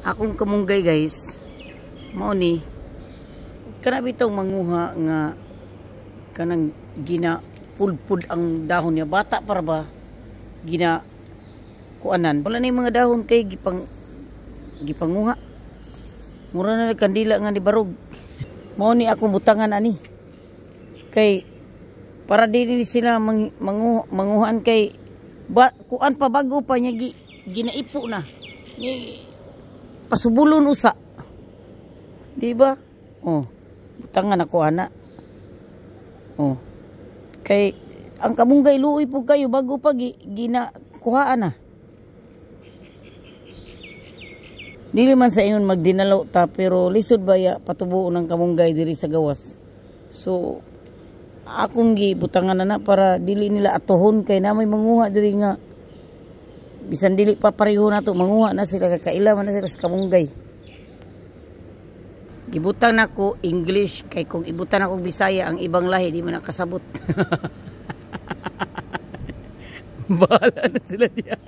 Akong kamunggay, guys, mao ni kana bitong manguha nga kanang gina pulpud ang dahon niya, bata para ba gina kuanan. Wala na yung mga dahon kay gipanguha. Mura na kandila nga ni barog. Mao ni akong butangan ani. Kay para dili sila manguhaan kay ba, kuan pa, bago pa niya ginaipo na. Ni pasubulon usa. Di ba? Oh, butangan ako ana. Oh. Kay ang kamunggay luoy pud kayo, bago pa gina kuhaan na. Dili man sa ingon magdinalaw ta, pero lisod baya patubuon ang kamunggay diri sa gawas. So akong gibutangan na na para dili nila atuhon kay na may manguha diri nga bisan dili pa pareho nato, manguha na sila, kakaila man na sila sa kamunggay. Gibutang nako English kay kung ibutan ako Bisaya, ang ibang lahi di man nakasabot. Bahala na sila diya.